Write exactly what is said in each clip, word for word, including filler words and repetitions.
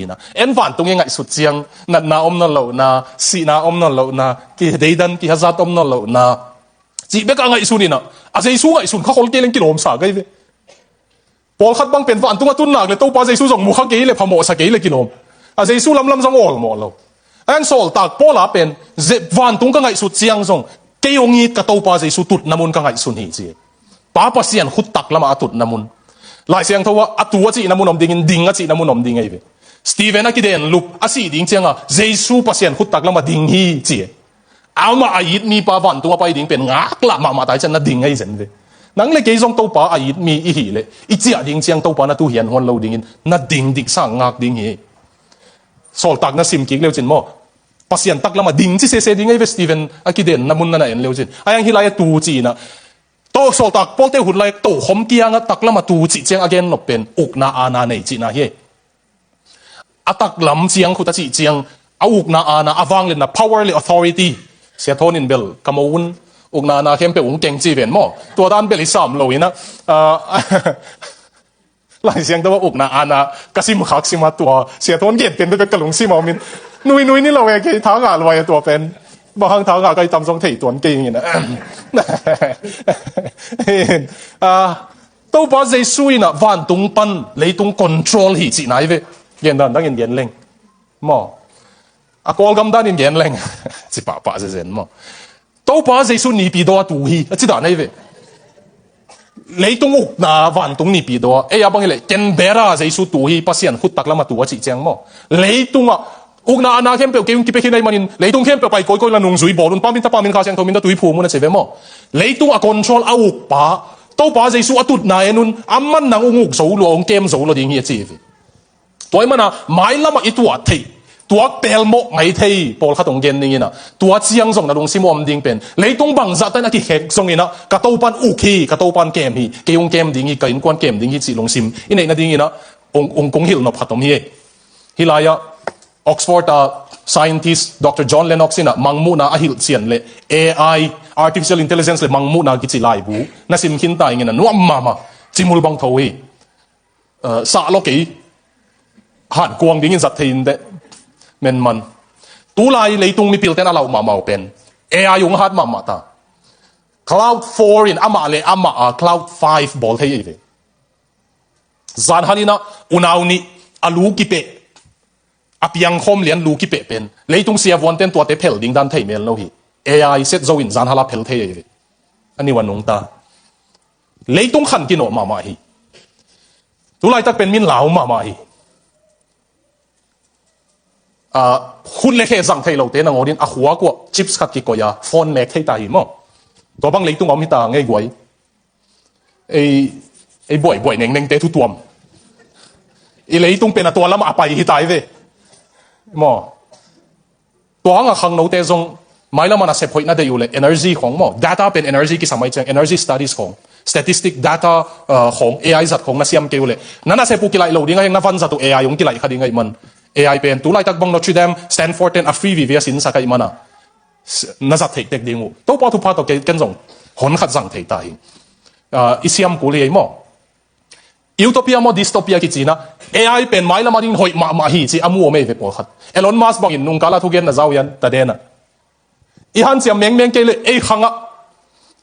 Ina, en vantung i ngaihsut ciang, natna om nawn lohna, sihna om nawn lohna, kideidan kihazat om nawn lohna, cih bek a ngaihsun ina, a Jesu ngaihsun kha khol kei leng kilawmsa kei ve. Pawlkhat bang pen vantung a tun nak le Topa Jesu zong mu kha kei le phamawhsa kei le kilawm. A Jesu lamlam zong awlmawh lo. A en sawltak Paul a pen, ze-, vantung ka ngaihsut ciang zong, kei hong it ka Topa Jesu tutna mun ka ngaihsun hi ci. Pa Pasian khut taklamah a tutna mun. Lai Siangtho ah, a tu a cihna mun om dingin, ding a cihna mun om ding ahi ve. Stephen a kiden lup, a sih ding cianga, Jesu Pasian khut taklamah ding hi ci. Amah a it mipa vantung a pai ding pen ngaklah mahmah tai cian na ding ahi zen ve. Nang le kei zong Topa a it mi i hih leh, i ciah ding ciang Topa na tu hian huan lo dingin, na ding diksa ngak ding hi. Sawltak na sim kik leu cin maw. Pasian taklamah ding ci sese ding ahi ve Stephen a kidenna mun na na en leu cin. A yang hih lai a tu ci ina. Toh sawltak Paul te hun lai tohkhom kiangah taklamah tu cih ciang a gen nop pen ukna aana nei cihna hi. A taklam ciang khut a cih ciang a ukna aana a vangliatna power le authority. Sia Thawn in bel ka mo un ukna aana khempeuh ung keng ci ven maw. Tua dan bel i sam lo ina. Ah, Lai Siangtho a ukna aana ka sim khak sim a tua Sia Thawn gen pen bek ka lungsim a om in. Nui nui ni lo e kei tha ngah luai a tua pen. Bang hang tha ngah ka i tam zong thei tuan kei ing ina. Ah, Topa Jesu ina vantung pan leitung control hi cihna hi ve. Gen dan dangin gen leng. Maw. A Kawlgam danin gen leng. Ci pahpah zezen maw. Topa Jesu nipi daw a tu hi. A ci dan ahi ve. Leitung ukna vantung nipi daw a. Ei a bang hi leh Canberra Jesu tu hi Pasian khut taklamah tu a cih ciang maw. Leitungah ukna aana khempeuh kei ung kipia khin ahi manin leitung khempeuh pai kawikawi la nungzui bawl un pa min tapa min Kha Siangtho min tawh tuiphum un a ci ve maw. Leitung a control a ukpa Topa Jesu a tutna en un a man nang ung uk zo lua ung kem zo lua ding hi a ci hi ve. Tua ahih mana mailamah i tuah theih tuak pelmawh ngai thei pawlkhat hong gen ding ina tua ciang zong na lungsim om ding pen leitung bangzah tan a kikhek zong ina ka Topan uk hi ka Topan kem hi kei hong kem ding hi ka innkuan kem ding hi cih lungsim i neih nading ina ung, ung kong hilh nop khat om hi. Hih lai-ah Oxford a scientist Doctor John Lennox ina mangmuhna a hilh cian le A I, artificial intelligence le mangmuhna kici laibu na sim khin ta ing ina nuam mahmah cimul bang tho hi. Eh, sah lo kei han kuang dingin zat thei in deh menman. Tulai leitung mipilten a lauh mahmah uh pen A I ung hat mahmah ta. Claude four in amah le amah a Claude five bawl thei ei ve. Zanhal ina unau nih a lu kipeh a piangkhawm lian lu kipeh pen leitung siavuanten tuate phel ding dan thei mel lo hi. A I set zo in zanhal a phel thei ei ve. A niu a nungta leitung khan kinawh mahmah hi. Tulaitak pen min lau mahmah hi. Ah, hun le khe zang thei lote nangawn in a khua kuah chips khat kikoih a phone mek thei ta hi maw. Tua bang leitung a om hi ta ngei guai. Ei, ei buai buai neng nengte thu tuam. I leitung pen a tua lamah a pai hi ta hi ve maw. Tua hanga khangnote zong mailam a nasep hoih na deih uh le energy khong maw data pen energy kisam ai ciang energy studies khong statistic data, uh, khong A I zat khong na siam kei uh le na nasep uh kilaih lo ding a heng na van zat uh A I hong kilaih kha ding ahi man. A I pen tulaitak bang Notre Dame, Stanford ten a free vive a sinsak ahi mana na zat theih tek ding uh. Topa thupha tawh ken zong hon khat zang thei ta hi. Uh, i siam kul hi ei maw. Utopia maw dystopia kici na A I pen mailam a ding hoih mahmah hi ci a mu om ei ve pawlkhat. Elon Musk bangin nungkala thugen na zau ian ta den a i hanciam mengmeng kei le ei khangah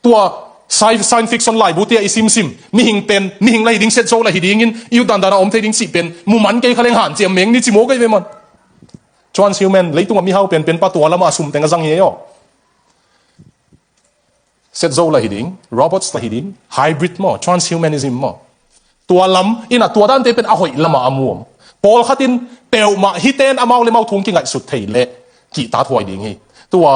tua sci-, science fiction laibu tia i simsim mihing pen mihing la hi ding set zo la hi dingin i ut dandan a om thei ding cih pen mu man kei kha leng hanciam meng ni ci maw kei ve man. Transhuman leitung a mihau pen pen pa tua lamah a sum teng a zang hi ei aw. Set zo la hi ding, robots la hi ding, hybrid maw, transhumanism maw. Tua lam ina tua dante pen a hoih lamah a mu om. Pawlkhat in peuhmah hiten amau le mau thu hong kingaihsut thei le kihta thuai ding hi. Tua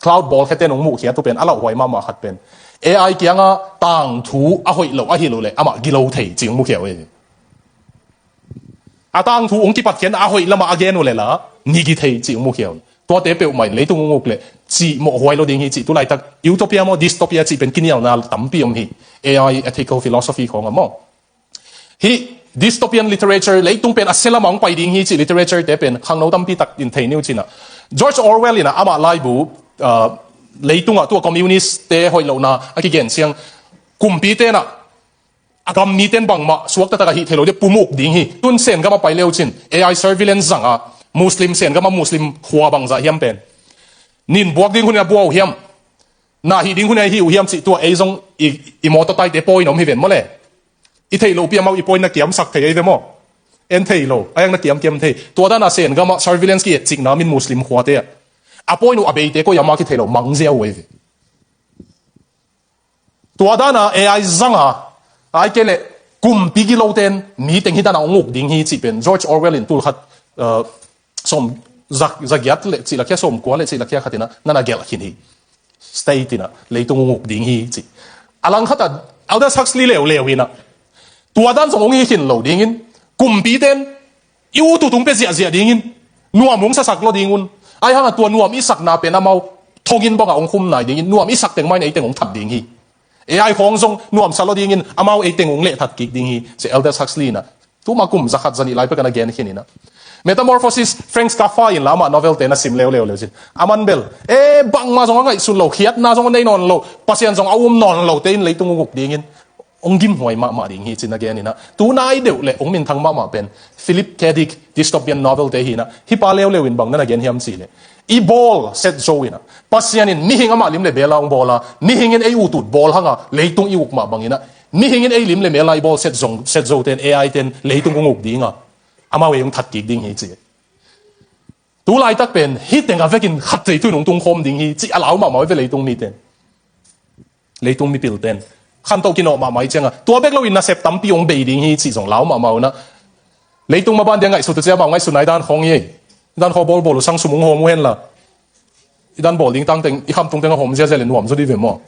Claude bawlkhiaten hong muhkhiat uh pen a lauhhuai mahmah khat pen A I kianga tangthu a hoih loh a hilh uh le amah gilo thei ci hong mukhia uh hi. A tangthu hong kipatkhiatna a hoih lamah a gen uh le la nigi thei cih hong mukhia un. Tuate peuhmah in leitung hong uk le cih mawh huai lo ding hi cih tulaitak utopia maw dystopia cih pen kinialna tampi om hi. A I ethical philosophy khawng a maw. Hih dystopian literature leitung pen a sia lamah hong pai ding hi cih literature te pen khangno tampi tak in thei ni uh cinah George Orwell inah amah laibu, ah, leitungah tua communist te hoih lohna a kigen ciang kumpi tenah A gam miten bangmah suakta tak a hih thei lo ding, pumuk ding hi. Tun Sen gam a pai le uh cin, A I surveillance zang a, Muslim, Sen gam a Muslim khua bangzah hiam pen, nin buak ding hun in a bua uh hiam, na hih ding hun in a hih uh hiam cih tua ei zong i, i mawtaw taite pawi na om hi ven maw le. I theih loh pi amau i pawi na kiamsak thei ei ve maw. En thei lo, a hiang na kiamkiam thei. Tua dan a Sen gam a surveillance ki-etcikna min Muslim khuate ah, a pawi uh a beite koi ama kithei lo, mangzia uh ei ve. Tua dan a A I zang a, ai ke le, kumpi gilo ten mi teng hi dan a hong uk ding hi cih pen George Orwell in tul khat, uh, sawm, za, za giat le cih lakhia, sawm kua le cih lakhia khat in a, na na gelh khin hi. State in a, leitung hong uk ding hi cih. A lang khat a, Aldous Huxley leuleu in a, tua dan zong hong hi khin lo dingin, kumpi ten i ut uh tung pia ziahziah dingin, nuam hong sasak lo ding un. Ai hang a tua nuam i sakna pen amau thonginn bang a hong khum nai dingin, nuam i sak teng mah in ei teng hong that ding hi. A I khawng zong nuam sa lo dingin, amau ei teng hong lehthat kik ding hi, ci Aldous Huxley in a, tuma kum za khat za nih lai pek a na gen khin in a. Metamorphosis, Frank Kafka in la amah novel te na sim leuleu le uh cin, aman bel, e, bangmah zong a ngaihsun lo, khiatna zong a nei nawn lo, Pasian zong a um nawn lo te in leitung hong uk dingin, hong gimhuai mahmah ding hi cin a gen in a. Tu nai deuh le hong minthang mahmah pen Philip K. Dick dystopian novel te hi in a. Hih pa leuleu in bang na na gen hiam cih le, i bawl set zo in a, Pasian in mihing amah lim le mel a hong bawl a, mihing in ei utut bawl hang a leitung i uk mah bang in a, mihing in ei lim le mel a i bawl set zo, set zo ten, A I ten leitung hong uk ding a, amau ei hong that kik ding hi ci. Tu laitak pen hih teng a vekin khat vei thu in hong tung khawm ding hi cih a lau mahmah uh ei ve leitung mi ten. Leitung mipil ten khantoh kinawh mahmah hi ciang a, tua bek lo in nasep tampi hong bei ding hi cih zong lau mahmah uh in a. Leitung maban dia ngaihsut uh ci a, amau ngaihsut nai dan khawng hi ei. Dan khawng bawlbawl uh sang sum hong hawm uh hen la, i dan bawl ding tang teng i khamtung teng a hawm ziahziah le nuam zaw dih ve maw.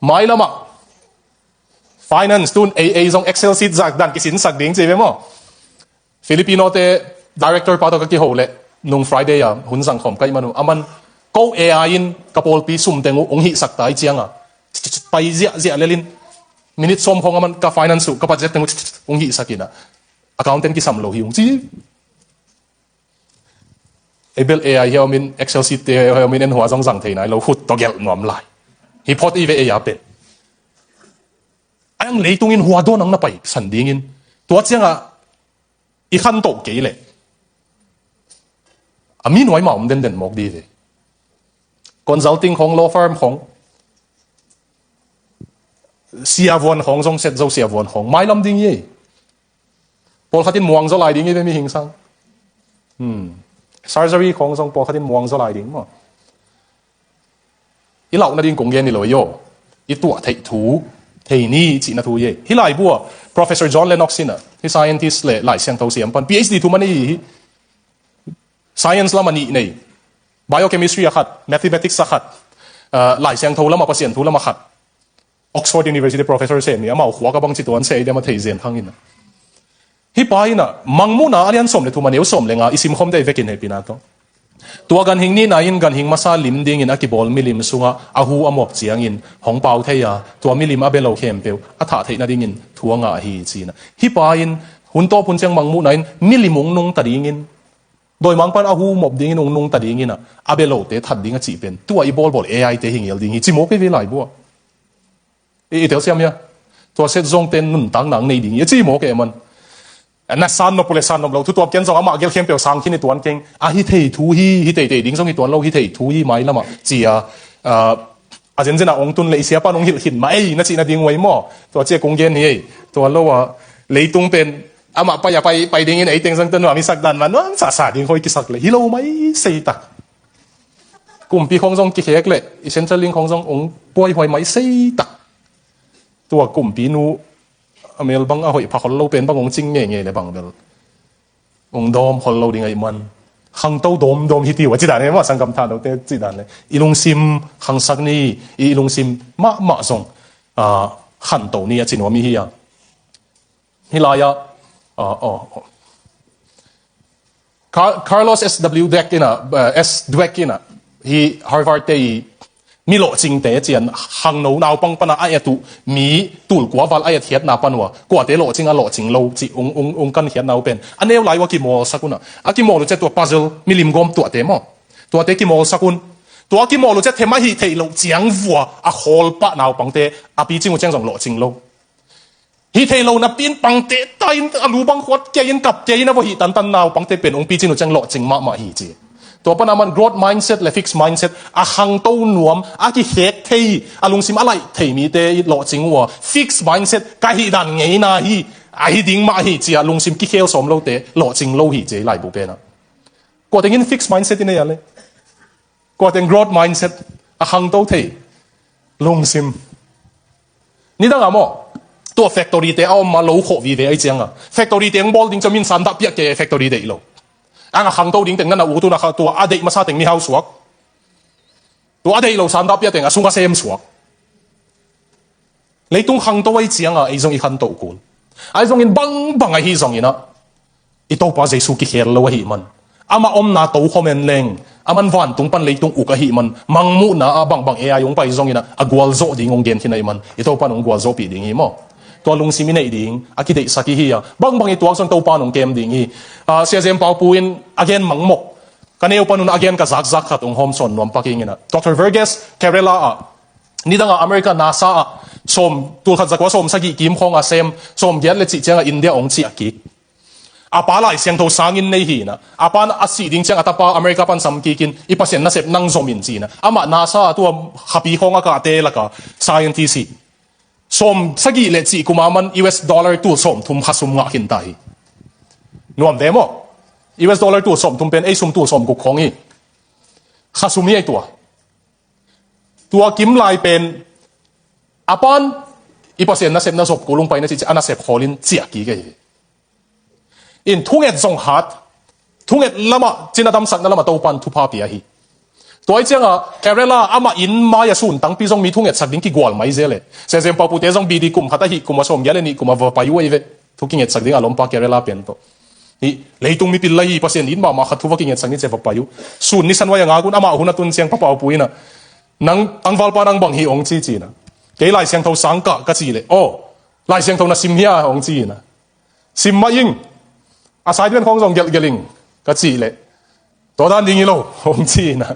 Mailam ah finance tun ei, ei zong Excel sheet zak dan kisinsak ding ci ve maw. Filipino te director pa tawh ka kiho leh, nung Friday a hun zang khawm ka hih man uh, aman, ko A I in ka pawlpi sum teng uh hong hihsak ta hi ciang a, pai ziahziah lel in, minute sawm khawng aman ka finance uh, ka budget teng uh hong hihsak in a, accountant kisam lo hi hong ci. Ei bel A I hi a om in, Excel sheet te hi a om in, en hua zong zang thei nai lo, khut tawh gelh nuam lai. Hih phot i ve ei a pen. A hiang leitung in hua dawn ang na pai san dingin, tua ciang a i khantoh kei leh a mi nuai mah om denden mawk dih ve. Consulting khawng, law firm khawng, siavuan khawng zong set zo, siavuan khawng mailam ding hi ei. Pawlkhat in muang zaw lai ding hi ve mihing sang. Hmm. Surgery khawng zong pawlkhat in muang zaw lai ding maw. I lauh nading kong gen hi lo ei aw. I tuah theih thu, thei ni cihna thu hi ei. Hih laibu ah Professor John Lennox in a, hih scientist le Lai Siangtho siam pan, P H D thu man hi hi. Science lam a nih nei. Biochemistry a khat, mathematics a khat, ah, Lai Siangtho lam a, Pasian thu lam a khat. Oxford University professor sem hi, amau khua ka bang ci tuan se ei diam a thei zen hang in a. Hih pa in a, Mangmuhna a lian sawm le thum a neu sawm le nga i simkhawm dei vekin hehpihna tawh. Tua ganhing nihna in ganhing masa lim dingin a kibawl milim sungah a hu a mawk ciangin hong pau thei a, tua milim a bia lo khempeuh a thah theih nadingin thu a ngah hi ci in a. Hih pa in hun tawp hun ciang Mangmuhna in milim hong nungta dingin, dawimangpa'n a hu mawp dingin hong nungta dingin a, a bia lote that ding a cih pen tua i bawlbawl A I te hi ngel ding hi ci mawk ei ve laibu ah. I, i telsiam hia? Tua set zong ten nuntakna hong nei ding hi a ci mawk ei man. Na san nop uh le san nop lo, thutuap ken zong amah gelh khempeuh sang khin hi tuan keng. A hi thei thu hi, hi teitei ding zong hi tuan lo, hi thei thu hi mailam ah ci a, ah, a zenzen ah hong tun le i siapa'n hong hilh khin mah ei na cih nading uh ei maw. Tua ci a kong gen hi ei. Tua lo a leitung pen amah pai a pai, pai dingin ei teng zong tua nuam i sak dan mah nuam sasa ding khawng kisak le hi lo mai sei tak. Kumpi khawng zong kikhek le i Centrelink khawng zong hong puaihuai mai sei tak. Tua kumpi nu a mel bang a hoih pha khol lo pen bang hong cing ngeingei le bang bel hong dawm khol lo ding ahih man, khangto dawmdawm hi ti uh a ci dan hi maw, sanggam tha note ci dan le i lungsim khangsak ni, i lungsim mahmah zong, ah, khanto ni a ci nuam i hi a. Hih lai-ah, ah, oh, oh. Car-, Carlos S W Dweck in a, eh, S Dweck in a, hih Harvard te i mi lawhcingte cian hangno naupang pana a et uh, mi tulkua val a etkhiatna pan uh a, kuate lawhcing a lawhcing lo cih ung, ung, ung kankhiatna uh pen a neu lai uh a kimawlsak un a, a kimawl uh ciah tua puzzle milim gawm tuate maw, tuate kimawlsak un. Tua kimawl uh ciang them a hih theih loh ciang vua a khawl pah naupangte a picing uh ciang zong lawhcing lo. Hih theih loh napi-in pangte ta-in a lu bang khuat kei-in kap kei-in a vua hih tantan naupangte pen hong picing uh ciang lawhcing mahmah hi ci. Tua pan a man growth mindset le fixed mindset, a khangto nuam, a kikhek thei, a lungsim a laih thei mite i lawhcing uh a, fixed mindset, ka hih dan ngeina hi, a hi ding mah hi ci a lungsim kikhel sawm lote lawhcing lo hi ci a, i laibu pen ah. Kua tengin fixed mindset i nei a le? Kua teng growth mindset, a khangto thei lungsim. Nidang a maw, tua factory te a om a lo khawh vive ahi ciang a, factory te hong bawl ding ciang min san dah piak kei, factory deih lo. Ang a khangto ding teng na na ut un a kha, tua a deih masa teng mihau suak. Tua a deih lo san dah piak teng a sung a sem suak. Leitung khangto ahi ciang a, ei zong i khantoh kul. Ahi zongin bangbang ahi zongin ah, i Topa Jesu kikhel lo ahih man, amah omna tokhom en leng, a man vantung pan leitung uk ahih man, mangmuhna ah bangbang ei a hong pai zongin ah, a gualzawh ding hong gen khin ahih man, i Topa in hong gualzawhpih ding hi maw. Tua lungsim i neih ding a kideihsak i hi a, bangbang i tuak zong Topa in hong kem ding hi. Ah, Sia Jem Pau Pu in a gen mangmok, ka neu pan un a gen ka zakzak khat hong hawm sawn nuam pak ing in ah, Doctor Verghese Kerala ah, nidang a America NASA ah, sawm, tulkhat zakua sawm sagih kim khawng a sem, sawm giat le cih ciang a India hong ciah kik. A pa Lai Siangtho sangin nei hi in ah, a pa in a sih ding ciang a tapa America pan sam kik in, i Pasian nasep nang zom in ci in ah, amah NASA ah tua khapi khawng a kahte lak a scientist hi. Sawm sagih le cih kum a man U S dollar tul sawm thum khasum ngah khin ta hi. Nuam ve maw? U S dollar tul sawm thum pen ei sum tul sawm guk khawng hi. Khasum hi ei tua. Tua kim lai pen a pa in i Pasian nasep na zop kul ung pai na cih ciang a nasep khawl in ciah kik ei hi. In thunget zong hat, thunget lam ah, cina damsakna lam ah Topa in thupha pia hi. Tua ahih ciang a Kerala amah inn mai a sun tangpi zong mi thungetsak ding kigual mai zel e. Sia Jem Pau Pu te zong B D kum khat ahih kum a sawm giat le nih kum a va pai uh ei ve. Thu kingetsak ding a lawmpa Kerala pen tawh. Hi, leitung mipil lai hi, Pasian it mahmah khat thu va kingetsak ni ci a va pai uh. Sun ni san vai a ngak un amah hun a tun ciang Pa Pau Pu in ah, nang tangvalpa nang bang hi hong ci ci in ah. Kei Lai Siangtho sang kah ka cih leh, aw, Lai Siangtho na sim hia hong ci in ah. Sim mah ing, assignment khawng zong gelhgelh ing ka cih leh, tua dan ding hi lo hong ci in ah.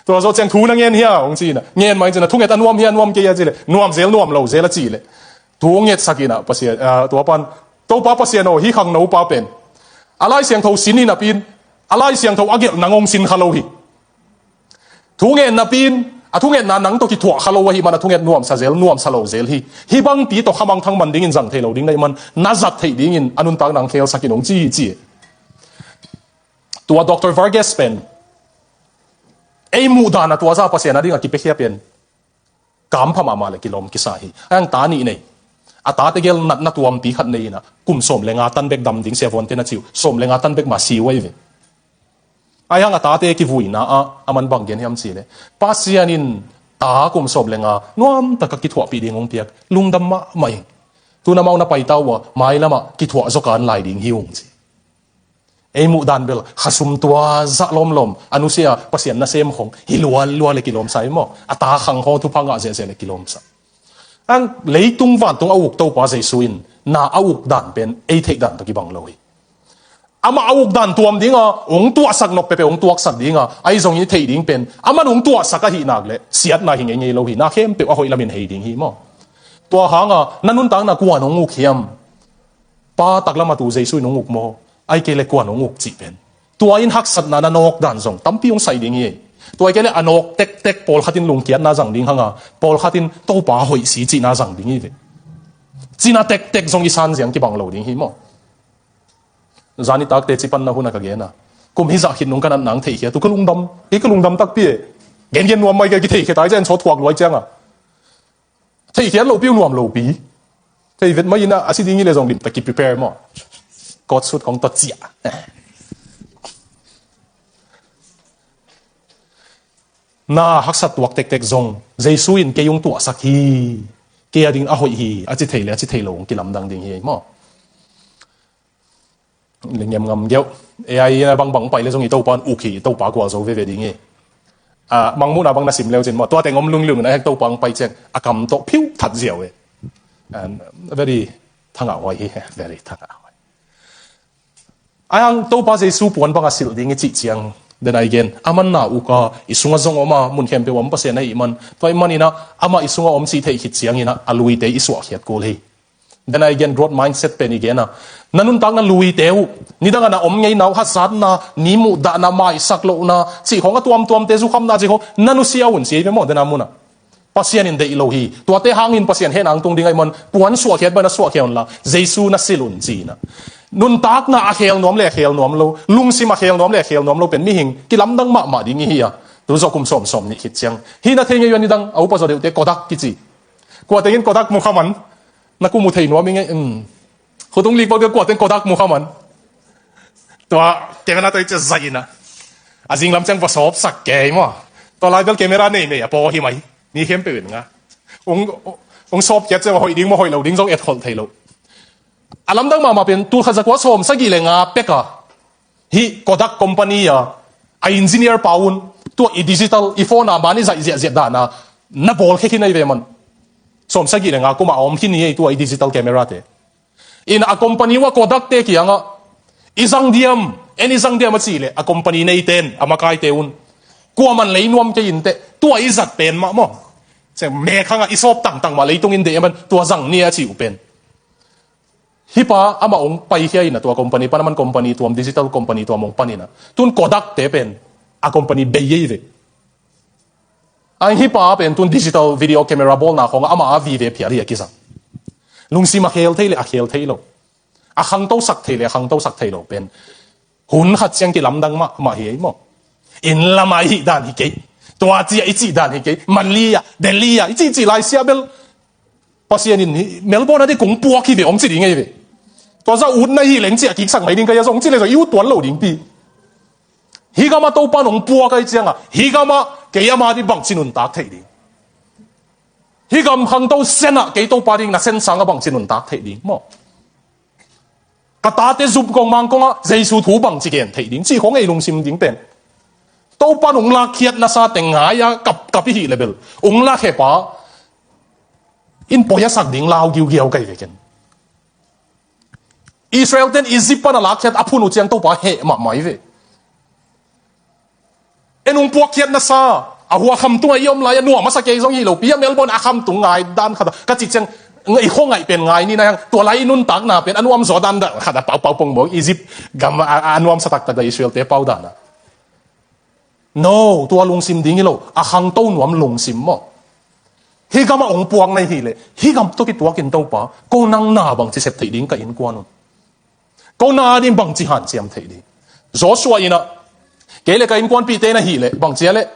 Tua zawh ciang thu na ngen hia hong ci in ah. Ngen mah ing ci in ah. Thunget a nuam hia nuam kei a cih leh, nuam zel nuam lo zel a cih leh, thu hong ngetsak in ah, Pasian, ah, tua pan, Topa Pasian aw, hih khangnopa pen a Lai Siangtho sin hi napi-in, a Lai Siangtho a gelh nang hong sin kha lo hi. Thunget napi-in, a thungetna nang tawh kithuah kha lo ahih man a thunget nuamsa zel, nuamsa lo zel hi. Hih bangpi tawh khamangthang man dingin zang thei lo ding na hih man, na zat theih dingin a nuntak nang khelsak in hong ci hi ci. Tua Doctor Verghese pen ei muhdan a tua zah Pasian a ding a kipiakhia pen kampha mahmah le kilawm kisa hi. Ahi hang ta nih nei. A tate gel natna tuampi khat nei in ah, kum sawm le nga tan bek dam ding, siavuante na cih uh, sawm le nga tan bek mah si uh ahi ve. Ahi hang a tate kivuina ah a man bang gen hiam cih leh, Pasian in ta kum sawm le nga nuamtak a kithuahpih ding hong piak, lungdam mahmah ing. Tu-in amau na paita uh a, mailam ah kithuah zaw kan lai ding hi ung ci. Ei muhdan bel khasum tua zah lawmlawm, a nusia Pasian nasem khawng hi lualua le kilawmsa hi maw. A ta khang khawng thupha ngah zehzeh le kilawmsa. Ahi hang leitung vantung a uk Topa Jesu in na a uk dan pen ei theih dan tawh kibang lo hi. Amah a uk dan tuam ding a, hong tuahsak nop peuhpeuh hong tuaksak ding a, ahi zongin i theih ding pen, a man hong tuahsak ahih nak leh siatna hi ngeingei lo hi. Na khempeuh a hoih lamin hei ding hi maw. Tua hang a na nuntakna kua'n hong uk hiam? Pa taklam a tu Jesu in hong uk maw, ahih kei leh kua'n hong uk cih pen, tua in haksatna na nawk dan zong tampi hong sai ding hi. Tua ahih kei leh a nawk tektek pawlkhat in lungkiatna zang ding hang a, pawlkhat in Topa hoih si cihna zang ding hi ve. Cina tektek zong i san ziang kibang lo ding hi maw. Zan nitak teci panna hun a ka gen a, kum hizah khit nung ka natna hong theihkhiat uh ka lungdam. Hi, ka lungdam takpi e. Gengen nuam mai kei, kitheikhia ta hi ciang, sawt thuak lua hi ciang a. Theihkhiat lohpi uh nuam lopi. Thei vet mai in ah, a si ding hi leh zong limtak ki prepare maw. Coat suit khawng tawh ciah. Na haksat tuak tektek zong Jesu in kei hong tuahsak hi, kei a ding a hoih hi a ci thei le a ci thei lo hong kilamdang ding hi maw. Lingem ngam geuh. A, ai, bangbang pai le zong i Topa in uk hi, i Topa gualzo veve ding hi. A, mangmuhna bang na sim leu cin maw, tua teng om lunglung in a hek Topa hong pai ciang a kam tawh phiu that ziau e. And very thangah huai hi, very thangah huai. Ahi hang Topa Jesu puan bang a silh ding i cih ciang, Then again, a man na uk a, i sungah zong om a, mun khempeuh om Pasian ahih man. Tua ahih manin ah, amah i sungah om cih theih khit ciangin ah, a luite i suahkhiat kul hi. Then again, growth mindset pen i gen a, na nuntakna luite uh, nidang a na om ngeina uh, hazatna, mi muhdahna, maisak lohna cih khawng, a tuamtuamte zukhamna cih khawng, na nusia un ci hi ve maw, then a mun ah. Pasian in deih lo hi. Tuate hangin Pasian hehna hong tung ding ahih man, puan suahkhiat bang na suahkhia un la, Jesu na silh un ci-in ah. Nuntakna a khel nuam le a khel nuam lo, lungsim a khel nuam le a khel nuam lo pen mihing kilamdang mahmah ding i hi a. Tu zawh kum sawm, sawm nih khit ciang, hi na thei ngei uh a, nidang a upa zaw deuhte Kodak kici. Kua tengin Kodak mu kha man, na ku mu thei nuam i ngei. Um. Khutung lik bawk deuh kua teng Kodak mu kha man. Tua camera tawh i ciah zaih in ah, a zinglam ciang va sawpsak kei maw. Tua lai bel camera nei nei a paw hi mai. Mi khempeuh in nga. Ung, ung sawpkhiat ciang a hoih ding maw hoih lo ding zong et holh thei lo. A lamdang mahmah pen, tul khat za kua sawm sagih le nga pek a, hih Kodak company a, a engineer pa un, tua i digital, i phone a man i zaih ziahziah dan a, na bawl khia khin ahi ve maw. Sawm sagih le nga kum a om khin hi ei, tua i digital camera te. In a company uh a Kodak te kiangah, i zang diam, en i zang diam a cih leh, a company neite in, a makaite un, kuaman lei nuam kei inteh, tua i zat pen mah maw. Ciang mekhang ah i sawp tangtang mah, leitung in deih a man, tua zang ni a cih uh pen. Hih pa amah hong paikhia in ah, tua company pan, a man company tuam, digital company tuam hong pan in ah, tun Kodak te pen a company bei ei ve. A, hih pa pen tun digital video camera bawlna khawng ah amah a vive phial hi a kizang. Lungsim a khel thei le a khel thei lo, a khangtosak thei le a khangtosak thei lo pen, hun khat ciang kilamdang mahmah hi ei maw. Inn lam ah i hih dan hi kei, tua ci-a i cih dan hi kei, Manli ah, Delhi ah i cihcih lai sia bel, Pasian in hih Melbourne ah ding kong puak hi ve hong ci ding ei ve. Tua zah ut na hih leng ciah kiksak mai ding ka hia, zong ci le zong i ut tuan lo ding pi. Hih gam ah Topa in hong puak ahih ciangah, hih gam ah kei ama ding bangci nuntak theih ding, hih gam khangto sen ah kei Topa ding na sen sangah bangci nuntak theih ding maw. Ka tate zup kong mang kongah Jesu thu bangci gen theih ding cih khawng ei lungsim ding pen. Topa in hong lakkhiat nasa teng ngai a kap kap i hih le bel, hong lakkhe pa in poi a sak ding lau giugiau kai ve ken. Israel ten Egypt pan a lakkhiat a phun uh ciang Topa heh mahmah hi ve. En, hong puakkhiat nasa, a hua khamtung ah i om lai a nuam a sa kei zong hi lo pi, a Melbourne a khamtung ngai dan khat a ka cih ciang, i khuangaih pen ngai ni na hiang, tua lai i nuntakna pen a nuam zaw dan dan khat a, paupau pongmawk Egypt gam a, a nuamsa taktak dan Israel te pau dan a. No, tua lungsim ding hi lo, a khangto nuam lungsim maw. Hih gam ah hong puak na hih leh, hih gam tawh kituakin Topa, ko nang na bangci sep theih ding ka innkuan un. Ko na ding bangci hanciam theih ding. Joshua in ah, kei le ka innkuanpihte na hih leh, bangci a leh,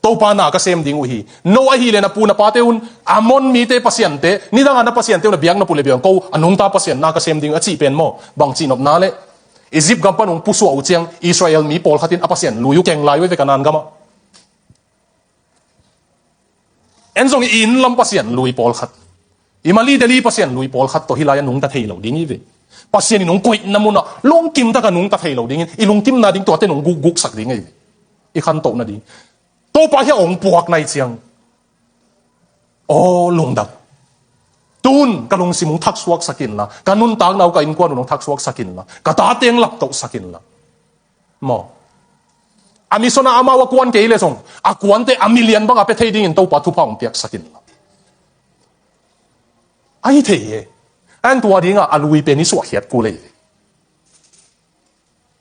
Topa na ka sem ding uh hi. No ahih leh na pu na pate un, Amon mite pasiante, nidang a na pasiante un a biak na pu le biak un, ko a nungta Pasian na ka sem ding uh a cih pen maw, bangci nopna leh, Egypt gam pan hong pusuah uh ciang, Israel mi pawlkhat in a pasian lui uh keng lai uh ve Kanaan gam ah. En zong i inn lam pasian lui pawlkhat, i Manli Delhi pasian lui pawlkhat tawh hih lai a nungta thei lo ding hi ve. Pasian in hong koihna mun ah lungkim tak a nungta thei lo dingin, i lungkimna ding tuate in hong gukguksak ding hi ve. I khantohna ding. Topa hiah hong puak na hih ciang, aw lungdam. Tun ka lungsim hong thaksuaksak inla, ka nuntakna uh ka innkuan un hong thaksuaksak inla, ka tate hong laptohsak inla. Maw. A mission ah amau a kuan kei le zong, a kuante a million bang a pia thei dingin Topa thupha hong piaksak inla. Ahi thei hi. An tua dingah a lui pen i suahkhiat kul ei.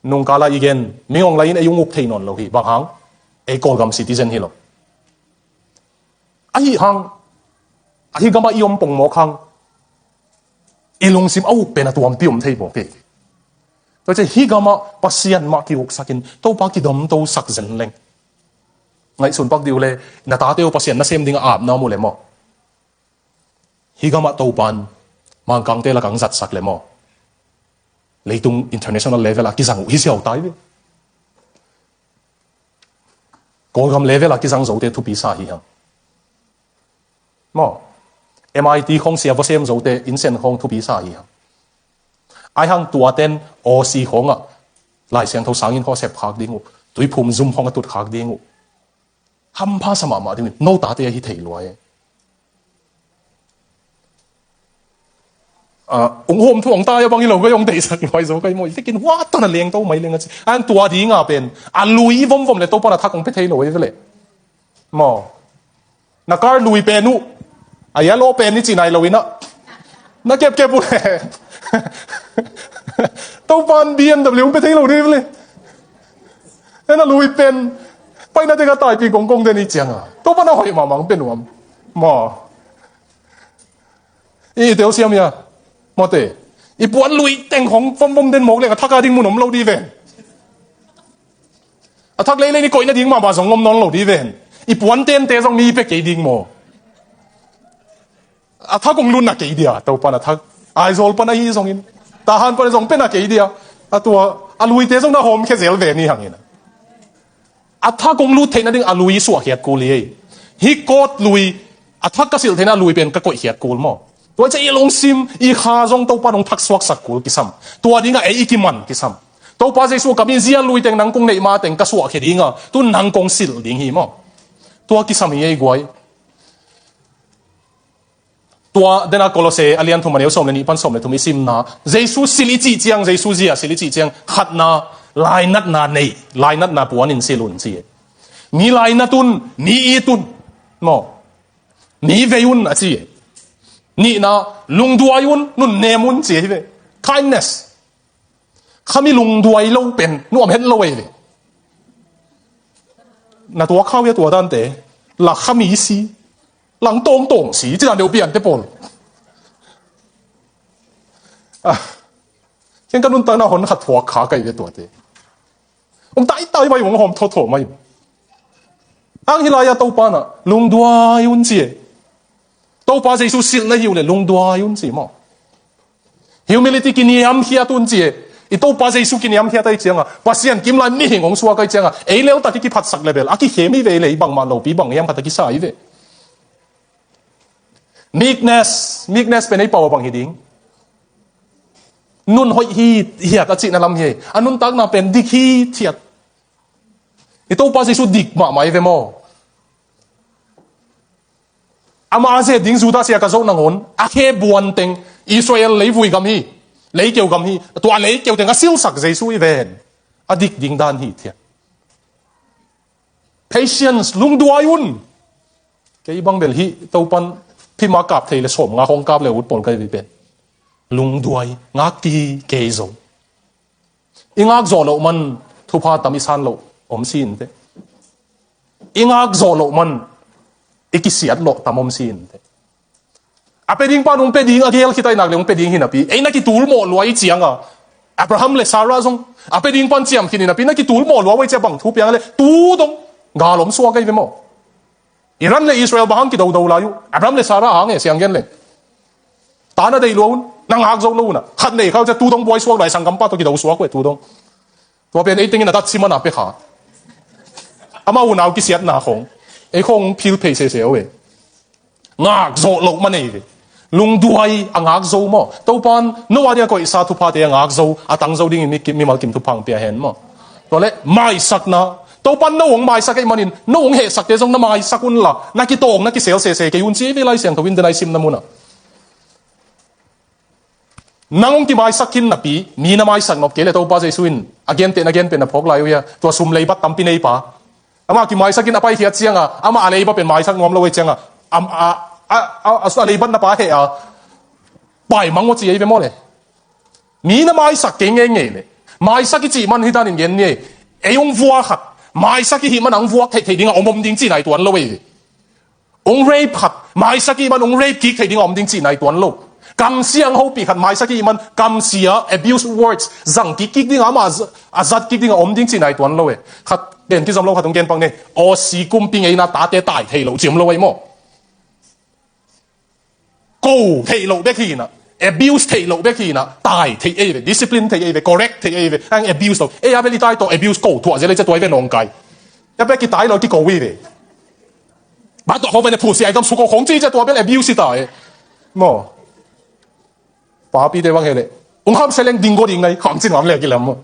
Nungkal ah i gen, Min Aung Hlaing in ei hong uk thei nawn lo hi, bang hang, ei Kawlgam citizen hi lo. Ahi hang, ahi gam ah i om pongmawk hang, i lungsim a uk pen a tuampi om thei mawk ei. Tua ciang hih gam ah Pasian mah kiuksak in, Topa kidomtosak zen leng. Ngaihsun pak dih uh le, na tate uh Pasian nasem ding a apna om uh le maw. Hih gam ah Topa in Mangkangte lakah hong zatsak le maw, leitung international level ah kizang uh hi siau tai ve. Kawlgam level ah kizang zote thupi sa hi hang. Maw, M I T khawng sia va sem zote innsen khawng thupi sa hi hang. Ahi hang tuaten Aussie khawngah Lai Siangtho sanginn khawng a sep khak ding uh, tuiphum zum khawng a tut khak ding uh. Hampha sa mahmah ding uh, no tate ahi thei lua e. Ah, ung hawm thu ong tai a bang hi lo kei, ong deihsak luai zo kei maw. I vekin hua tana leng to mai leng a ci. Ang tua dinga pen a lui vomvom le Topan a thak ong pia thei lo ei ve le. Maw. Na kar lui pen uh a yellow pen ni ci nai lo ina na kepkep uh le Topan B M W ong pia thei lo ding ei ve le. Ena lui pen paina teka taipi kongkong den i cianga Topan a hoih mahmah ong pia nuam. Maw. I tel siam ia. Mawte. I puan lui teng hong vomvom den mawk leng a thak a ding mun om lo di ven. A thak leilei ni koihna ding mahmah zong om nawn lo di ven. I puan tente zong mi pia kei ding maw. A thak ong lutna kei dia Topan a thak. Aizawl pan ahi zongin Tahan pan zong pia na kei dia. A tua a luite zong na hawm khe zel ve ni hangin a thak ong lut theihna ding a lui suahkhiat kul hi ei. Hih kawt lui a thak ka silh theihna a lui pen ka koihkhiat kul maw. Tua ciah i lungsim i kha zong Topan ong thak suaksak kul kisam. Tua dinga ei i kiman kisam. Topa Jesu ka mizia lui teng nang kong neih ma teng ka suahkhia dinga tun nang kong silh ding hi maw. Tua kisam hi ei guai. Tua dena Kolose a lian thum a neu sawm le nih pan sawm le thum i simna Jesu silh i cih ciang, Jesu zia silh i cih ciang khatna lainatna nei, lainatna puanin silh un ci. Mi lainat un, mi it un maw. Mi vei un a ci. Nihna lungduai un, nunnem un ci hi ve. Kindness. Khami lungduai lo pen nuam het lo ei ve. Na tua khau ia tua dante la khami si lang tawngtawng si ci dan deuh piante pawl. Ah, ken ka nuntakna hon khat thuak kha kai ve tuate. Ong taitai mai ong hawm thawthaw mai. Ang hi lai-a Topa na lungduai un ci e. Topa Jesu silhna hi uh le lungduai un ci maw. Humility kiniamkhiat un ci e. I Topa Jesu kiniamkhiat ai cianga Pasian kim lai mihing ong suak ai cianga ei lel tak i kiphatsak le bel a kikhem hi ve le i bangmah lopi bang hiam khat a kisa hi ve. Meekness, meekness pen ei pau a bang hi ding. Nun hoih hi hiat a cihna lam hi. A nuntakna pen dik hi thiat. I Topa Jesu dik mahmah i ve maw. Ama a zet ding Judas ia ka zoh nangawn a khe buan teng Israel leivui gam hi. Leikeu gam hi. Tua leikeu teng a silsak Jesu i ven. A dik ding dan hi thiat. Patience, lungduai un. Kei bang bel hi Topan phima kap thei le sawm nga hong kap le ut pawl kai vi pen. Lungduai ngak ki kei zo. I ngak zawh loh man thupha tam i san loh om si inteh. I ngak zawh loh man i kisiat loh tam om si inteh. A pia ding pan ong pia ding a gel khit ai nak le ong pia ding hi napi ei na kitul mawh luai cianga Abraham le Sarah zong a pia ding pan ciam khin hi napi na kitul mawh luai cia bang thu piang le tu dong gal om suak ai ve maw. Iran le Israel bang hang kidodo lai uh Abraham le Sarah hang e siang gen le. Ta na dei lua un na ngak zo lo una khat nei khau cia tu dong buai suak lai sangkam pa to kido suak uh e tu dong. Tua pen ei tengin a dat simana pe kha. Ama unau kisiatna khong ei khong phil phei sese o e. Ngak zawh loh man ei ve. Lungduai a ngak zo maw. Topan no a dia koihsa thuphate a ngak zo a tang zo dingin mi, mimal kim thupha ang pia hen maw. Tua le maisakna Topan no ong maisak ei manin no ong hehsakte zong na maisak unla na kitawng na kisel sese kei un ci ei ve Lai Siangtho in den ai simna muna. Nang ong kimaisak khin napi mi na maisak nop kei le Topa Jesu in a genteh na genpen na phawk lai uh ia tua sum leibat tampi neipa. Ama kimaisak in a paikhiat cianga ama a leiba pen maisak nuam lo ei cianga a leibat na pa heh a paimang uh ci ei ve maw le. Mi na maisak kei ngeingei le maisak i cih man hi danin gen ni ei. Ei ong vuak khat maisak i hih man ang vuak theih theih dinga om om ding ci nai tuan lo ei ve. Ong rape khat maisak i man ong rape kik thei ding a om ding cihna i tuan lo. Kamsia ang hopih khat maisak i man kamsia abuse words zang kik kik ding a ama a zat kik ding a om ding cihna i tuan lo e. Khat pen kizom lo khat ong gen pak ne. Aw si kumpi ngeina tate tai thei lo ciam lo ai maw. Ko thei lo bek hina abuse thei lo bek hina tai thei ei ve discipline thei ei ve correct thei ei ve ang abuse lo ei a bel i tai to abuse ko thuah zel ei cia tuai ve nong kai. A bek i tai lo ki ko i ve. Ba tua khong pen e phusi ai kam suko khong ci cia tua bel abuse ta e. Maw. Papi te bang hele ung kham seleng ding go ding nai kham cin wam le kilam maw.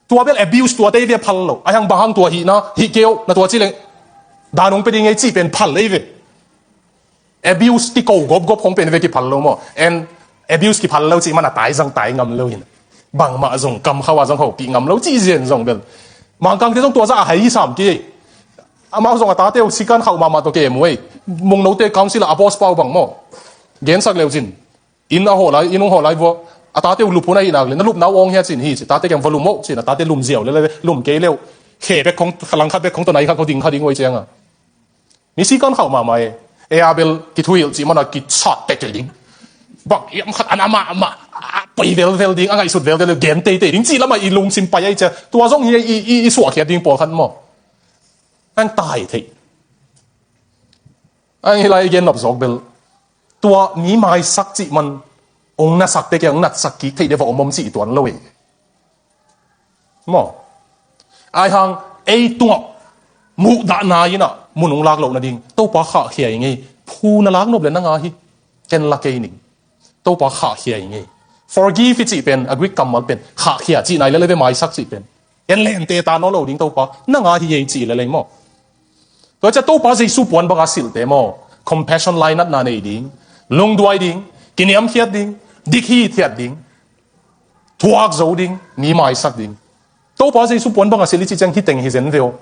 Tua bel abuse tua te ve phal lo ai hang ba hang tua hi na hi keu na tua ci leng. Dan ung pe ding ei ci pen phal ei ve. Abuse ti ko gop gop khong pen ve ki phal lo maw. And Abuse kiphal lo cih man a tai zong tai ngam lo hi. Bangmah zong kam khauh a zong hopih ngam lo cih zen zong bel. Mangkangte zong tua zah a hai hi sam kei. Amau zong a tate uh sikan khauh mahmah tawh kem uh ei. Mungnote council a boss pau bang maw. Gensak leu cin. Inn a hawh lai, inn hong hawh lai vua. A tate uh lup hun ahih nak le, na lupna uh awng hia cin hi ci. Tate kiang va lum oh cin, a tate lum ziau le le, lum kei leu. Khe bek khong, langkhat bek khong tawh nai khat khong ding kha ding uh ei ciang a. Mi sikan khauh mahmah e. Ei a bel kithuhilh cih man a kisat tek kei ding. Bang hiam khat an amah amah a poi velvel ding, a ngaihsut velvel ding, gen teitei ding cih lamah i lungsim pai ahi cia. Tua zong hi i, i, i suahkhiat ding pawlkhat maw. Ang tai thei. Ang hi lai i gen nop zawk bel. Tua mi maisak cih man ong nasakte kiang natsak kik theih deuh va om om cih i tuan lo e. Maw. Ai hang ei tungah muhdahna in ah mun ong lak loh nading Topa khahkhia i ngei. Phu na lak nop le nang a hi. Ken la kei ning. Topa khahkhia i ngei. Forgive i cih pen, a Greek kammal pen khahkhia cih nai lele ve, maisak cih pen. En lente ta nawn lo ding Topa, nang a hi ei cih lele maw. Tua cia Topa Jesu puan banga silhte maw. Compassion lainatna nei ding, lungduai ding, kiniamkhiat ding, dik hithiat ding, thuak zo ding, mi maisak ding. Topa Jesu puan banga silh i cih ciang hi teng hi zen ve aw.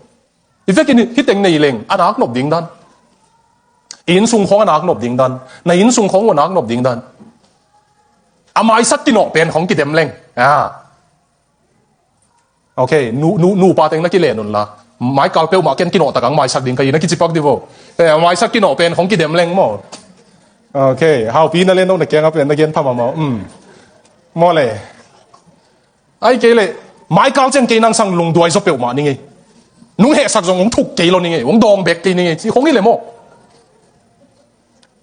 I vekin hi teng nei leng a nak nop ding dan. I innsung khawng a nak nop ding dan. Na innsung khawng uh a nak nop ding dan. A maisak kinawh pen khawng kidem leng. Ah. Ok, nu, nu, nupa teng na kilen un la. Maikal peuhmah ken kinawh tak ang maisak ding ka hi na kicipak di vo. Eh, a maisak kinawh pen khawng kidem leng maw. Ok, haupi na len dong na kiang a pen na gen pha mahmah. Um. Maw le. Ai kei le, maikal ciang kei nang sang lungduai zaw peuhmah ni ngei. Nung hehsak zong hong thuk kei lo ni ngei, hong dawng bek kei ni ngei, ci khong hi le maw.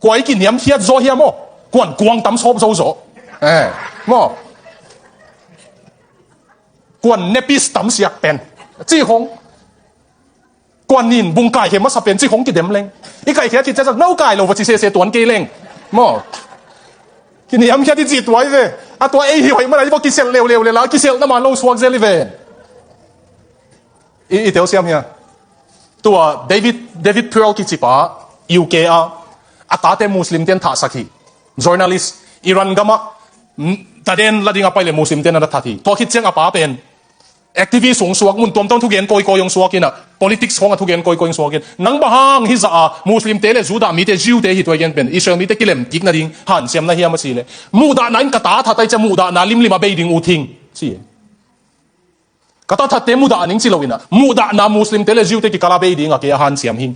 Kua i kiniamkhiat zaw hiam aw, kuan kuang tam sawp zo zaw. Eh, maw. Kuan nepis tam siak pen. Ci khong. Kuan nin bungkai he masa pen ci khong kidem leng. I kaikhia khit ciang no kai lo va ci sese tuan kei leng. Maw. Kiniamkhiat i ci tuai ve. A tua ei hi hoih mana i va kiselh leuleu le la kiselh na man lo suak zel i ve. I, i teu siam hia. Tua David, David Pearl kicipa U K a a tate Muslim ten thahsak hi. Journalist Iran gama taden lading a pai le Muslim ten a that hi. Tua khit ciang a pa pen activist hong suak, mun tuamtuam thugen kawikawi hong suak in ah, politics khawng a thugen kawikawi hong suak in, nang bang hang hi zah a Muslim te le Judah mite, Jew te hi tuai gen pen Israel mite kilem kik nading hansiam na hiam a si le, muhdahna in ka ta that ai cia muhdahna limlim a bei ding uh thing si. Ka ta thatte mudah ning ci lo in ah, muhdahna Muslim te le Jew te kikala bei ding a kei a hansiam hing.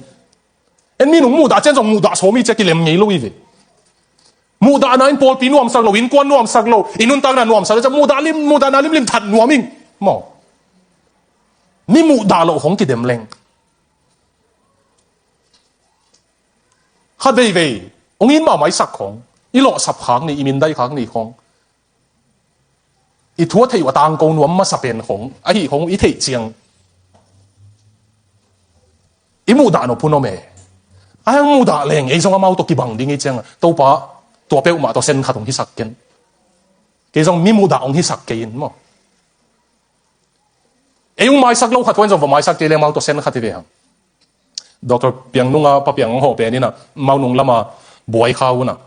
En mi nung muhdah cian zong muhdah sawmi cia kilem ngei lo i ve. Muhdahna in pawlpi nuamsak lo, innkuan nuamsak lo, i nuntakna nuamsak lo, cia muhdah lim, muhdahna limlim that nuam ing. Maw. Mi muhdah loh khong kidem leng. Khat veivei, ong in mahmah i sak khong, i lawhsap khak ni, i mindai khak ni khong. I thu a theih uh a tangko nuam masa pen khong, ahi khong i theih ciang. I muhdah nop hun om e. Ai ang muhdah leng, ei zong amau tawh kibang ding i ciang. Topa, tua peuhmah tawh sen khat hong hisak ken. Kei zong mi muhdah hong hisak kei in maw. Ei ung maisak lo khat hong zong va maisak kei leng amau tawh sen khat hi ve hang. Doctor Piang nunga Pa Piang hong hawh pen in ah, amau nung lama buai kha un ah.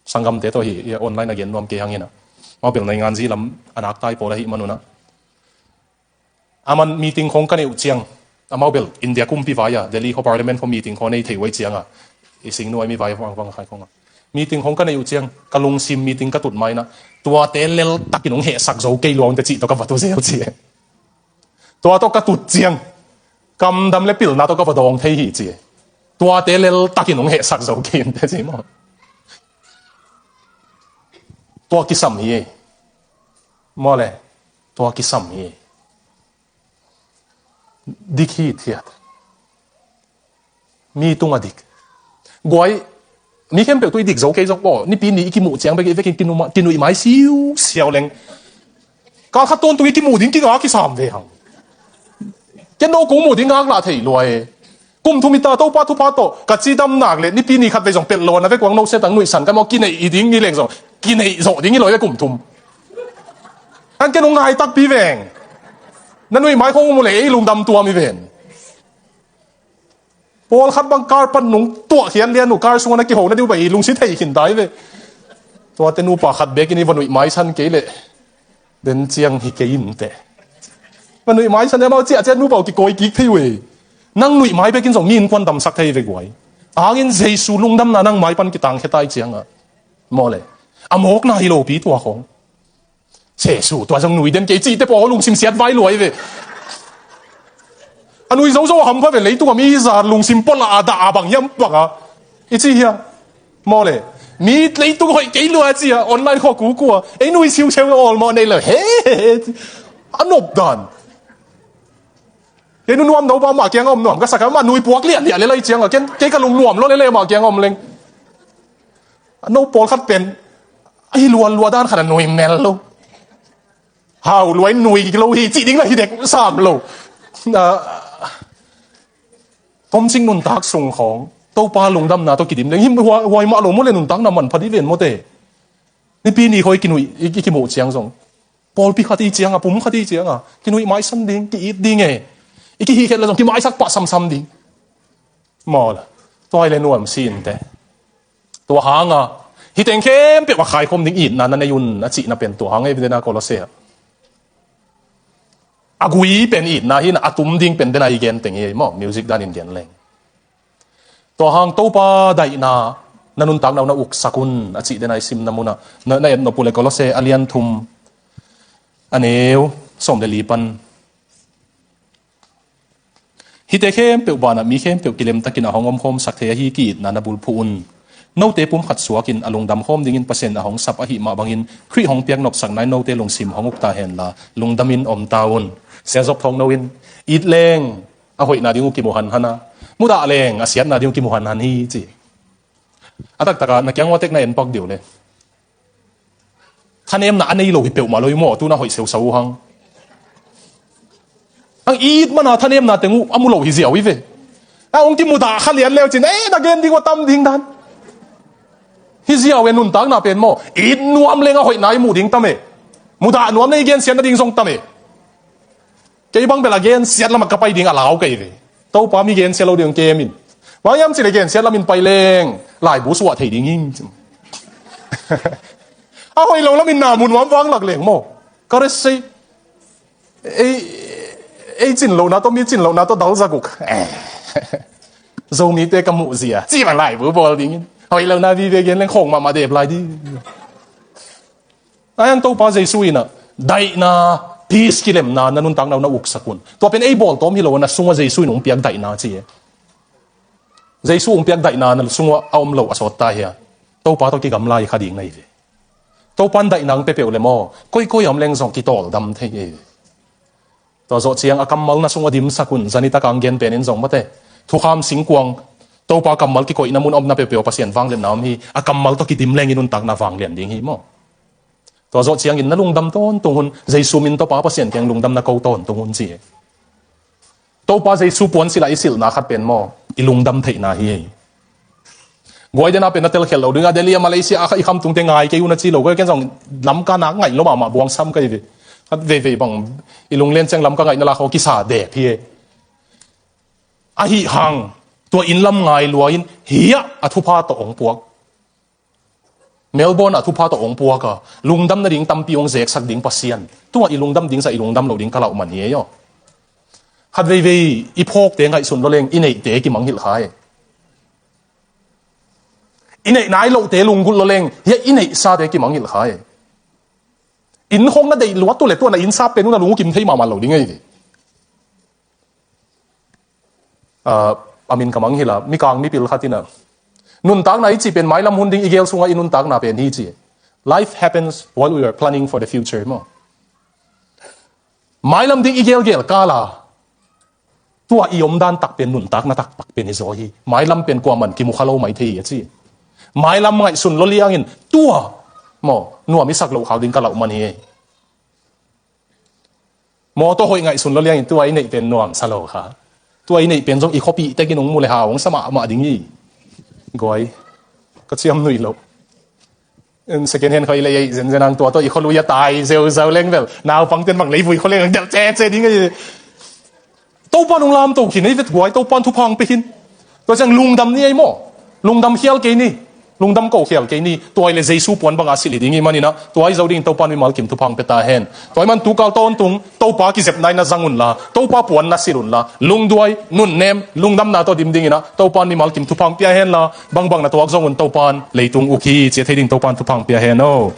Sanggamte tawh hi, online a gen nuam kei hang in ah. Amau bel naingan zi lam a nak tai pawl ahi man un ah. Aman meeting khong ka neih uh ciang. Amau bel India kumpi vai a, Delhi kho parliament kho meeting kho nei thei uh ai ciang a. I singnu ai mi vai vangvang khai khong a. Meeting khong ka neih uh ciang, ka lungsim meeting ka tut mai in ah. Tuate lel takin hong hehsak zo kei luang te cih tawh ka va tu zel ci e. Tua tawh ka tut ciang. Kamdam le pilna tawh ka va dawng thei hi ci e. Tuate lel takin hong hehsak zo kei in te ci maw. Tua kisam hi e. Maw le. Tua kisam hi e. Dik hithiat. Mi tunga dik. Guai, mi khempeuh tu i dik zo kei zong maw, nipi ni i kimuh ciang bek i vekin kinuih mai siusiau leng. Kal khat tawntung i kimuh ding kinga kisam ve hang. Ken no kong muh ding ngak lah thei lua e. Kum thum i ta Topa thupha tawh ka cidam nak le nipi ni khat vei zong pelh lo a na vek uang no setang nuihsan ka maw kineih i ding ni leng zong kineih zawh ding i lawi le kum thum. An ken hong ngai takpi veng. Na nuih mai khong um uh le ei lungdam tuam i ven. Pawlkhat bang kar pan nung tuah khian lian uh kar sungah na kiho na diu bai lungsi thei khin tai ve. Tuate nupa khat bekin i va nuih maisan kei leh den ciang hi kei inteh. Va nuih maisan e, amau ciahciah nupa uh kikawi kik thei uh e. Nang nuih mai bekin zong mi innkuan damsak thei ve guai. Ahang in Jesu lungdamna nang mai pan kitangkhia ta i ciangah, maw le, a mawkna hi lopi tua khong. Jesu tua zong nuih den kei cihte pawh lungsim siat vai luai ve. A nuih zozo a hampha ve, leitung a mi zat lungsim pawh lah a dah a bang hiam bang a i ci hiam? Maw le, mi leitung hoih kei lua ci a, online khua kukua ei nuih siusiu awlmawh nei lo he. A nop dan. Kei nu nuam no pa mah kiang a om nuam ka sak a, mah nuih puak liahliah le lai ciang a, kei ka lung nuam lo le le mah kiang a om leng. A no pawlkhat pen ahi lualua dan khat a nuih mel lo. Hau luai nuih lo hi cih ding lah hi dek sam lo. Tomcing nuntak sung khawng Topa lungdamna tawh kidim leng hi huai mah lo maw le, nuntakna manpha dih ven maw te. Nipi ni khawng i kimuh ciang zong pawlpi khat i ciang a, pum khat i ciang a kinuih maisan ding, ki-it ding e. I kihihkhiat le zong kimaisak pah samsam ding. Maw le, tua hi le nuam si inteh. Tua hanga hih teng khempeuh a khaikhawm ding itna na nei un a cihna pen tua hang e, pi dena Kolose ah. A gui pen itna hi na, a tum ding pen dena i gen teng hi maw, music danin gen leng. Tua hang Topa daihna na nuntakna uh na uksak un a cih dena i simna munah na, na et nop uh le Kolose a lian thum a neu sawm le li pan. Hihte khempeuh banah mi khempeuh kilemtakin a hong omkhawmsak thei ahi ki-itna na bulphuh un. Note pumkhat suakin a lungdam khawm dingin Pasian a hong sap ahih mah bangin Khrih hong piak nopsakna in note lungsim hong ukta henla lungdamin omta un. Sia Zop Thawng No in it leng a hoihna ding uh kimu hanhan a, mudah leng a siatna ding uh kimu hanhan hi ci. A taktakah na kiang uatek na enpak diu le. Thanemna a nei lo hi peuhmah lo hi maw, tu na hoih seusau uh hang. Ang it mana thanemna teng uh a mu lo hi ziau hi ve. A hong kimudah kha lian leu cin, eh, na gen ding uh a tam ding dan. Hi ziau e nuntakna pen maw, it nuam leng a hoihna i muh ding tam e. Mudah nuam na i gensiatna ding zong tam e. Kei bang bel a gensiat lamah ka pai ding a lau kei ve. Topa mi gensia lo ding kem in. Bang hiam cih le gensiat lamin pai leng laibu suah thei ding hi. A hoih lo lamin na mu nuam vanglak leng maw. Ka resei. Ei, ei cin lohna tawh, mi cin lohna tawh dal zaguk. Eh. Zomite ka muh zia. Ci bang laibu bawl dingin. Hoih lohna vive gen leng khawng mahmah dep lai ding. Ahi hang Topa Jesu in ah daihna, peace, kilemna na nuntakna uh na uksak un. Tua pen ei bawltawm hi lo a, na sungah Jesu in hong piak daihna ci e. Jesu hong piak daihna na sungah a om lo a sawt ta hi a. Topa tawh kigamla hi kha ding na hi ve. Topa in daihna hong pia peuh le maw, koikoi a om leng zong kitawldam thei e. Tua zawh ciang a kammal na sungah dimsak un, zanitak a hong gen pen in zong mate. Thukham singkuang, Topa kammal kikoihna mun omna peuhpeuh ah Pasian vangliatna om hi. A kammal tawh kidim leng i nuntakna vanglian ding hi maw. Tua zawh ciangin na lungdam tawntung hun, Jesu min tawh Pa Pasian kiang lungdam na ko tawntung hun ci hi. Topa Jesu puansilh ah i silhna khat pen maw, i lungdam theihna hi. Guai dena pen na telkhialh lo ding a, Delhi a Malaysia a kha i khamtungte ngai kei un a ci lo, guai ken zong Lamka nak ngaih lo mahmah buangsam ka hi ve. Khat veivei bang i lunglen ciang Lamka ngaihna la khaw kisa dek hi. Ahi hang tua inn lam ngai lua in hiah a thupha tawh hong puak. Melbourne ah thupha tawh hong puak a, lungdam nading tampi hong zeksak ding Pasian. Tua i lungdam ding zah i lungdam lo ding ka lauh man hi ei aw. Khat veivei i phawkte ngaihsun lo leng i neihte kimangngilh kha e. I neih nai lohte lunggulh lo leng hiah i neihsate kimangngilh kha e. Inn khong na deih luat uh le tua na inn sap pen uh na lung uh kim thei mahmah lo ding ei. Ah, a min ka mangngilh a, mikang mipil khat in ah, nuntakna i cih pen mailam hun ding i gel sungah i nuntakna pen hi ci. Life happens while we are planning for the future maw. Mailam ding i gelgel kal a, tua i omdan tak pen nuntakna taktak pen hi zaw hi. Mailam pen kuaman kimu kha lo mai thei hi a ci. Mailam ngaihsun lo liangin tua maw nuam i sak loh khak ding ka lauh man hi. Mawtaw hoih ngaihsun lo liangin tua i neih pen nuamsa lo kha. Tua i neih pen zong i khuapih tekin hong mu le hau hong sa mahmah ding hi. Guai, ka ciam nuih loh. Second hand khuai lei ei zenzen ang tua tawh i khualui a tai zeuzeu leng bel naupangten bang leivui khua leng ang delh cece ding ei. Topa nung lamto khin ei vet guai, Topa thupha ang pe khin. Tua ciang lungdam ni ei maw. Lungdam khial kei ni. lungdam ko khial kei ni, tua hi leh Jesu puan banga silh hi ding hi manin ah, tua hi zo dingin Topa'n mimal kim thupha hong pia ta hen. Tua ahih manin tu kal tawntung Topa kizepna in na zang unla, Topa puan na silh unla, lungduai, nunnem, lungdamna tawh dim dingin ah Topa'n mimal kim thupha hong pia henla, bangbang na tuak zong un Topa'n leitung uk hi ci a thei dingin Topa'n thupha hong pia hen aw.